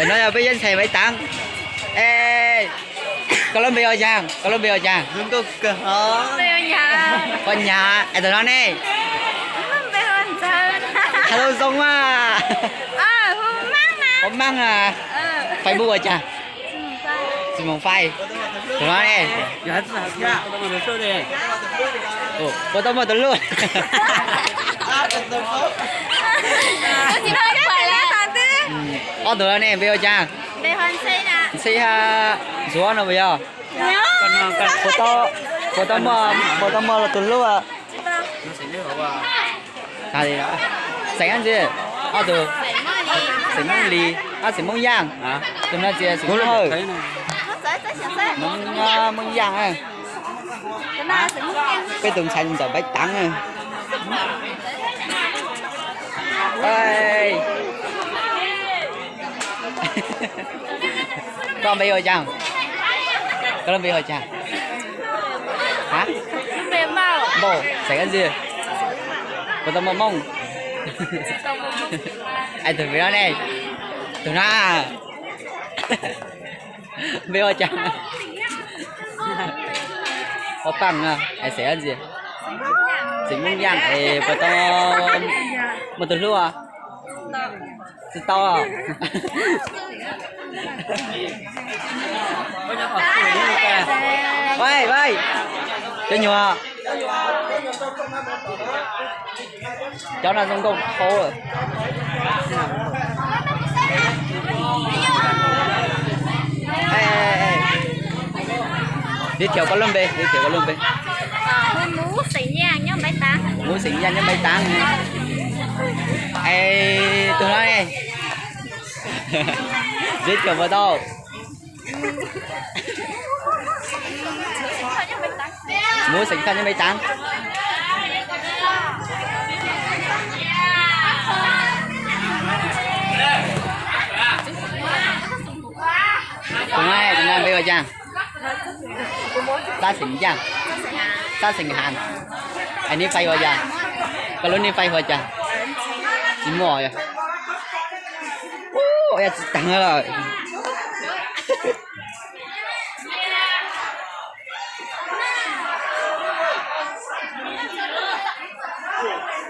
No yog peb cov ntxhais Maiv Tav. Es, koj lub npe ua cas? Koj lub npe ua cas? Koj Nyab. Es tus no ne? Has lus zoo mas. Ua Maaj a. Facebook ua cas? Tsis moos fais. Tus no ne? Puas tau muaj tus hlub? Ob tug no ne, npe ua cas? Ntxhi hab Ntxuav no puas yog? Puas tau, puas tau muaj tus hlub? Xeem dab tsi? Ob tug, xeem Moob Lis, ab xeem Moob Yaaj. Tus no tsis xeem Moob Hawj. Moob, Moob Yaaj. Peb tus ntxhais ntxawm Maiv Tav. Koj npe ua cas? Koj lub npe ua cas? Npauj, xeem dab tsi? Puas tau muaj Moob? Es tus pem no ne? Tus no npe ua cas? Ua Paaj no, es xeem dab tsi? Xeem Moob Yaaj. Es puas tau muaj tus hlub? Tsis tau. Cov nyuag, cov no zoo nkauj dhau. Giới thiệu koj lub npe, giới thiệu koj lub npe. Muv xeem Yaaj nyob Maiv Tav. Es tus no ne? Giới thiệu puas tau? Muv xeem Thoj nyob Maiv Tav. Tus no, tus no npe ua cas? Xab xeem Yaaj, Xab xeem Has. Es neb Fais ua cas? Koj lub neb Fais ua cas? Tsis muaj. Ua tsis taag lawm.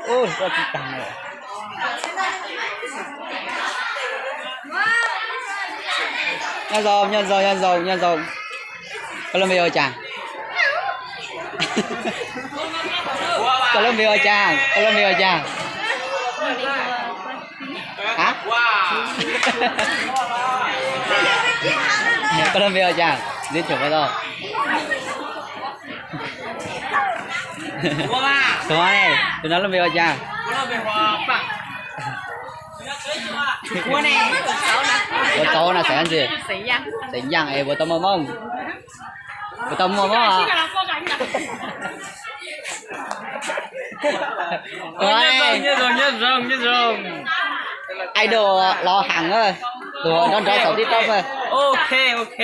Ua tsis taag lawm. Nyob zoo, nyob zoo, nyob zoo, nyob zoo. Koj lub npe ua cas? Koj lub npe ua cas? Koj lub npe ua cas? Hab? Koj lub npe ua cas? Giới thiệu puas tau? Tus no ne, tus no lub npe ua cas? Puas tau na, xeem dab tsi? Xeem Yaaj. Es puas tau muaj Moob? Puas tau muaj Moob? Idol los haam, tus nrov nrov saum TikTok. Ok, ok.